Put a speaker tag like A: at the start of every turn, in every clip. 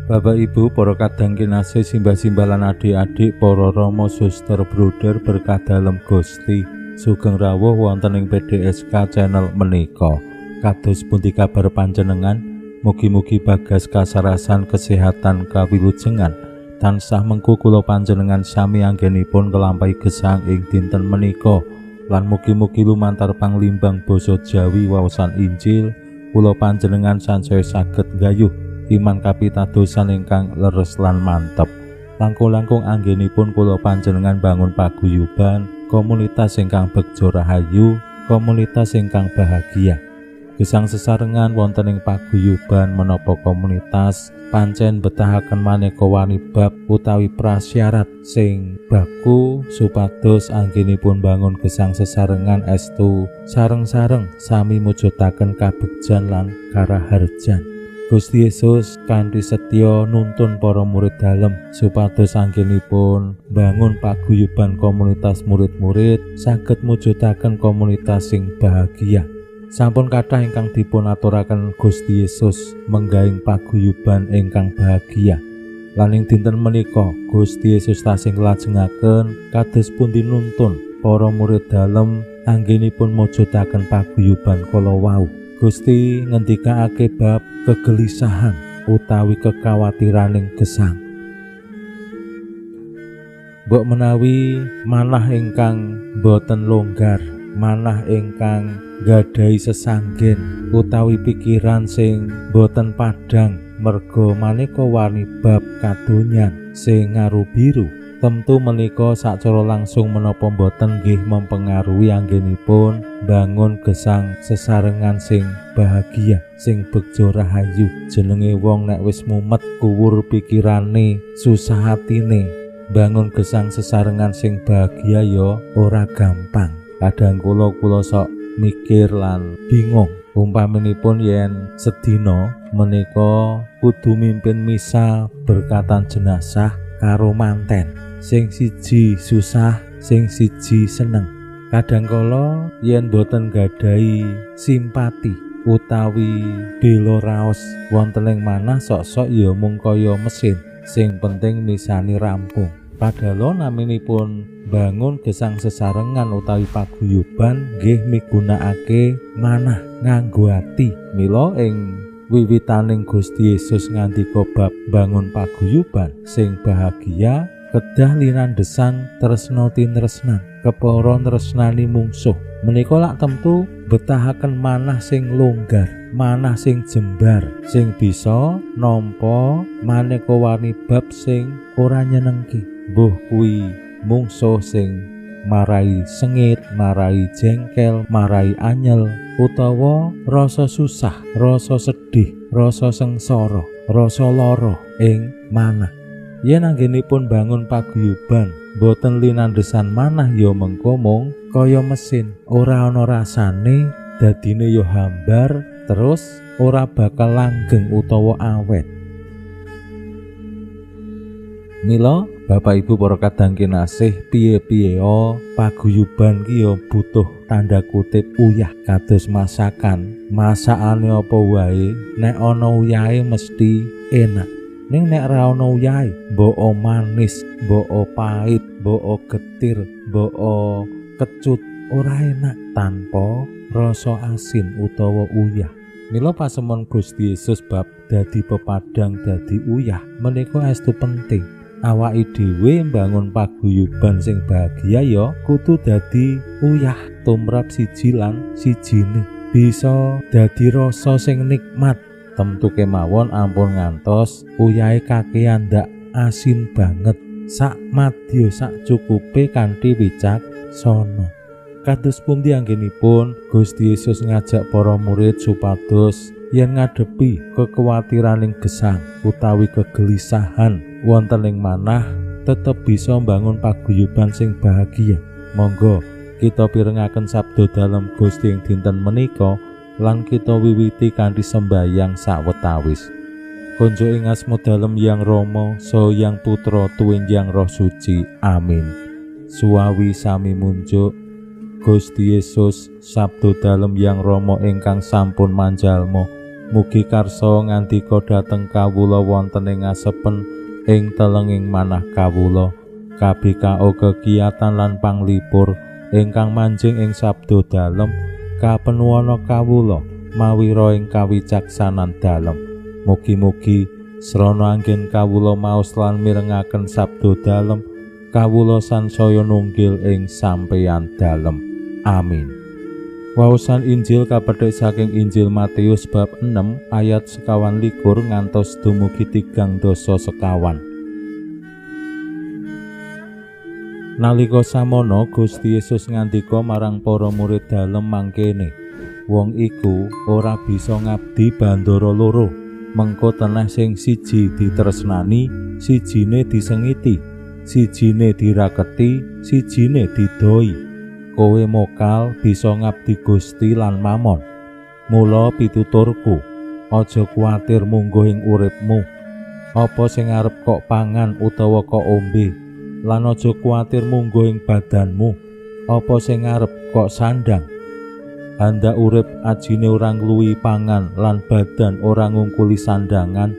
A: Bapak Ibu, para kadang kinasih, simbah-simbah lan adik-adik, para rama, suster, bruder berkah dalem Gusti, sugeng rawuh wonten ing PDSK channel menika. Kados pundi kabar panjenengan? Mugi-mugi bagas kasarasan kesehatan kawilujengan tansah mengku kula panjenengan sami anggenipun nglampahi gesang ing dinten menika, lan mugi-mugi lumantar panglimbang basa Jawi waosan Injil kula panjenengan sansaya saged nggayuh iman kapitadosan ingkang leres lan mantep. Langkung-langkung anggenipun kula panjenengan bangun paguyuban komunitas ingkang begja rahayu, komunitas ingkang bahagia. Gesang sesarengan wonten ing paguyuban menapa komunitas pancen betahaken maneka wani bab utawi prasyarat sing baku supados anggenipun bangun gesang sesarengan estu sareng-sareng sami mujudaken kabegjan lan karaharjan. Gusti Yesus kanthi setya nuntun para murid dalem supados anggenipun bangun paguyuban komunitas murid-murid saged mujudaken komunitas sing bahagia. Sampun kathah ingkang dipun aturaken Gusti Yesus menggahing paguyuban ingkang bahagia. Lan ing dinten menika Gusti Yesus tasih nglajengaken kados pundi nuntun para murid dalem anggenipun mujudaken paguyuban kala wau. Gusti ngendikake bab kegelisahan utawi kekhawatiraning gesang. Mbok menawi manah ingkang boten longgar, manah ingkang nggadahi sesanggen utawi pikiran sing boten padhang merga maneka warni bab kadonyan sing ngarubiru, tentu menika sacara langsung menapa boten nggih mempengaruhi anggenipun bangun gesang sesarengan sing bahagia, sing begja rahayu. Jenenge wong nek wis mumet kuwur pikirane, susah atine, bangun gesang sesarengan sing bahagia ya ora gampang. Kadang kula sok mikir lan bingung, umpaminipun yen sedina menika kudu mimpin misa berkatan jenazah karo manten, sing siji susah, sing siji seneng. Kadang kala yen boten gadahi simpati utawi bela raos wonten ing manah, sok-sok ya mung kaya mesin, sing penting misani rampung. Padahal naminipun bangun gesang sesarengan utawi paguyuban nggih migunakake manah nganggo ati. Mila ing wiwitaning Gusti Yesus ngandika bab bangun paguyuban sing bahagia kedah linandesan tresna tinresnan, kepara tresnani mungsuh. Menika lak tentu betahaken manah sing longgar, manah sing jembar, sing bisa nampa maneka warni bab sing ora nyenengke. Mbuh kuwi mungsuh sing marai sengit, marai jengkel, marai anyel, utawa rasa susah, rasa sedih, rasa sengsara, rasa lara ing manah. Yen anggenipun bangun paguyuban boten linandesan manah ya mengko mung kaya mesin, ora ana rasane, dadine ya hambar, terus ora bakal langgeng utawa awet. Mila Bapak Ibu para kadang kinasih, piye-piye paguyuban ki ya butuh tanda kutip uyah. Kados masakan, masakane apa wae nek ana uyahe mesti enak. Ning nek ra ana uyahe, mbok manis, mbok pahit, mbok getir, mbok kecut, ora enak tanpa rasa asin utawa uyah. Mila pasemon Gusti Yesus bab dadi pepadang, dadi uyah menika estu penting. Awake dhewe mbangun paguyuban sing bahagia ya kudu dadi uyah tumrap siji lan sijine, bisa dadi rasa sing nikmat. Tentu kemawon ampun ngantos uyahe kakean ndak asin banget, sak madya sak cukupe kanthi wicaksana. Kados pundi anggenipun Gusti Yesus ngajak para murid supados yen ngadepi kekhawatiraning gesang utawi kegelisahan wonten ing manah tetep bisa mbangun paguyuban sing bahagia. Monggo kita pirengaken sabda dalem Gusti ing dinten menika lan kita wiwiti kanthi sembayang sawetawis. Konjuk ing asma dalem Yang Rama, saha Yang Putra tuwin Yang Roh Suci. Amin. Suwawi sami munjuk Gusti Yesus, sabda dalem Yang Rama ingkang sampun manjalma, mugi karsa ngandika dhateng kawula wonten ing asepen ing telenging manah kawula. KBKO kegiatan lan panglipur ingkang manjing ing sabda dalem kapenuwana kawula mawira ing kawicaksanan dalem. Mugi-mugi srana anggen kawula maos lan mirengaken sabda dalem, kawula sansaya nunggil ing sampeyan dalem. Amin. Waosan Injil kapethik saking Injil Matius bab 6 ayat 24 ngantos dumugi 34. Nalika samono Gusti Yesus ngandika marang para murid dalem mangkene, wong iku ora bisa ngabdi bandara loro, mengko teneh sing siji ditresnani, sijine disengiti, sijine diraketi, sijine didoi. Kowe mokal bisa ngabdi Gusti lan Mamon. Mula pituturku, aja kuwatir mungguh ing uripmu, apa sing arep kok pangan utawa kok ombe, lan aja kuwatir mungguh ing badanmu, apa sing arep kok sandang. Handak urip ajine ora ngluwihi pangan lan badan ora ngungkuli sandangan.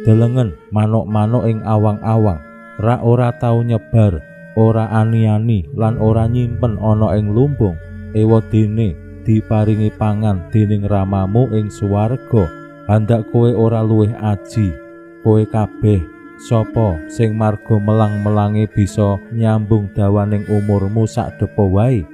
A: Delengen manuk-manuk ing awang-awang, rak ora tau nyebar, ora ani-ani lan ora nyimpen ana ing lumbung. Ewadene diparingi pangan dening Ramamu ing swarga. Handak kowe ora luwih aji, kowe kabeh sapa sing marga melang-melangi bisa nyambung dawaning umurmu sak depo wae.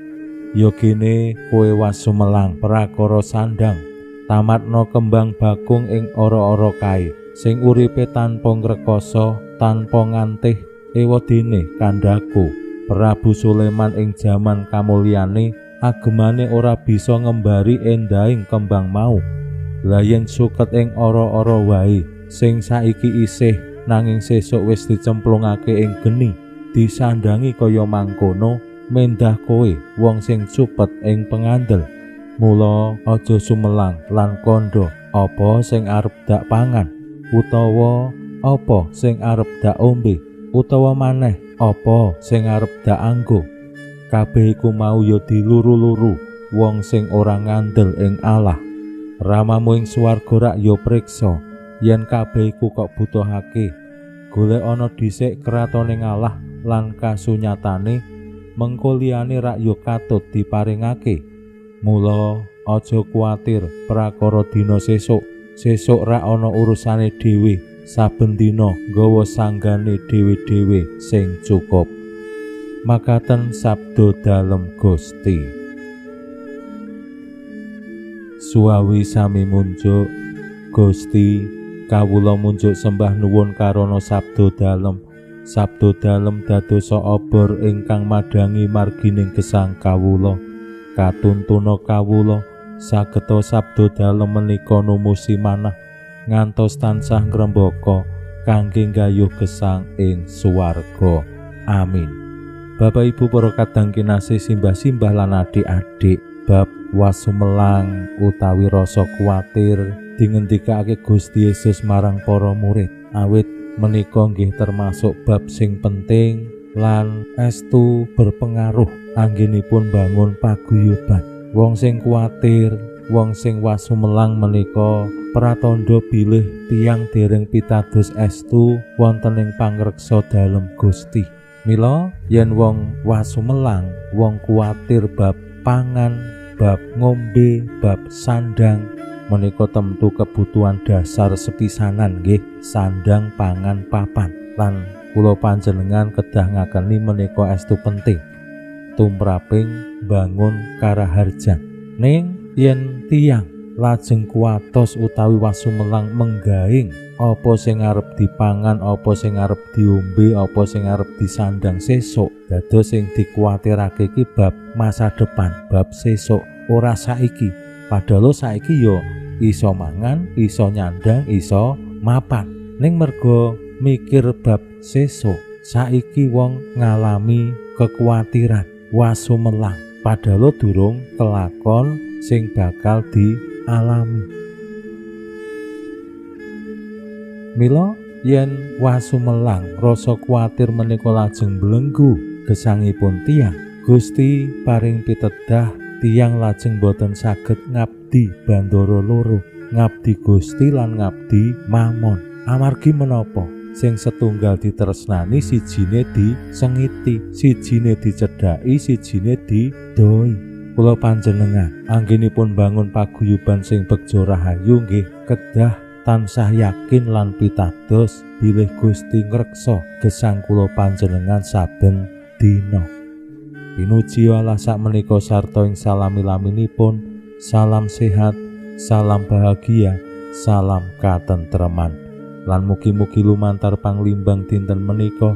A: Ya gene kowe wasumelang prakara sandang, tamatna kembang bakung ing ora-ora kae sing uripe tanpa ngrekoso, tanpa ngantih. Ewadene kandhaku, Prabu Sulaiman ing jaman kamulyane agemane ora bisa ngembari endahing kembang mau. Lah yen suket ing ora-ora wae sing saiki isih nanging sesuk wis dicemplungake ing geni, disandangi kaya mangkono, mendah kowe wong sing cupet ing pengandel. Mula aja sumelang lan kandha apa sing arep dak pangan, utawa apa sing arep dak ombe, utawa maneh apa sing arep dak anggo. Kabeh iku mau ya diluru-luru wong sing ora ngandel ing Allah. Ramamu ing swarga rak ya priksa yen kabeh iku kok butuhake. Golek ana dhisik kratone Allah lan kasunyatane, mengko liyane rak ya katut diparingake. Mula aja kuwatir prakara dina sesuk. Sesuk rak ana urusane dhewe. Saben dina nggawa sanggane dhewe-dhewe sing cukup. Makaten sabda dalem Gusti. Suwawi sami munjuk Gusti, kawula munjuk sembah nuwun karana sabda dalem. Sabda dalem dadosa obor ingkang madhangi margining gesang kawula. Katuntuna kawula sageta sabda dalem menika numusi manah ngantos tansah ngrembaka kangge nggayuh gesang ing swarga. Amin. Bapak Ibu para kadang kinasih, simbah-simbah lan adik-adik, bab wasumelang utawi rasa kuwatir dingendikake Gusti Yesus marang para murid. Awit menika nggih termasuk bab sing penting lan estu berpengaruh anggenipun bangun paguyuban. Wong sing kuwatir, wong sing wasumelang menika pratandha bilih tiyang dereng pitados estu wonten ing pangreksa dalem Gusti. Mila yen wong wasumelang, wong kuwatir bab pangan, bab ngombe, bab sandang, menika tentu kebutuhan dasar sepisanan nggih, sandang, pangan, papan. Lan kula panjenengan kedah ngakeni menika estu penting tumraping bangun karaharjan. Ning yen tiyang lajeng kuwatos utawi wasumelang menggaing apa sing arep dipangan, apa sing arep diombe, apa sing arep disandang sesuk, dados sing dikuwatirake iki bab masa depan, bab sesuk, ora saiki. Padahal saiki yo iso mangan, iso nyandang, iso mapan. Ning mergo mikir bab sesuk, Saiki wong ngalami kekuatiran, wasumelang, padahal durung kelakon sing bakal dialami. Mila yen wasumelang rasa kuatir menika lajeng mblenggu gesangipun tiyang, Gusti paring pitedah tiyang lajeng boten saged ngabdi bandara loro, ngabdi Gusti lan ngabdi mamon. Amargi menapa? Sing setunggal ditresnani, sijine disengiti, sijine dicedhaki, sijine didoi. Kula panjenengan anggenipun bangun paguyuban sing begja rahayu nggih kedah tansah yakin lan pitados bilih Gusti ngreksa gesang kula panjenengan saben dina. Pinuji Allah sakmenika sarta ing salami-laminipun, salam sehat, salam bahagia, salam katentreman. Lan mugi-mugi lumantar panglimbang dinten menika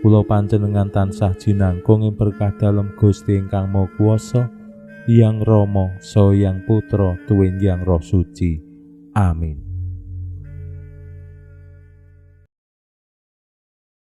A: kula panjenengan tansah jinangkung ing berkah dalem Gusti ingkang Maha Kuwasa, Hyang Rama, Saha Hyang Putra, tuwin Hyang Roh Suci. Amin.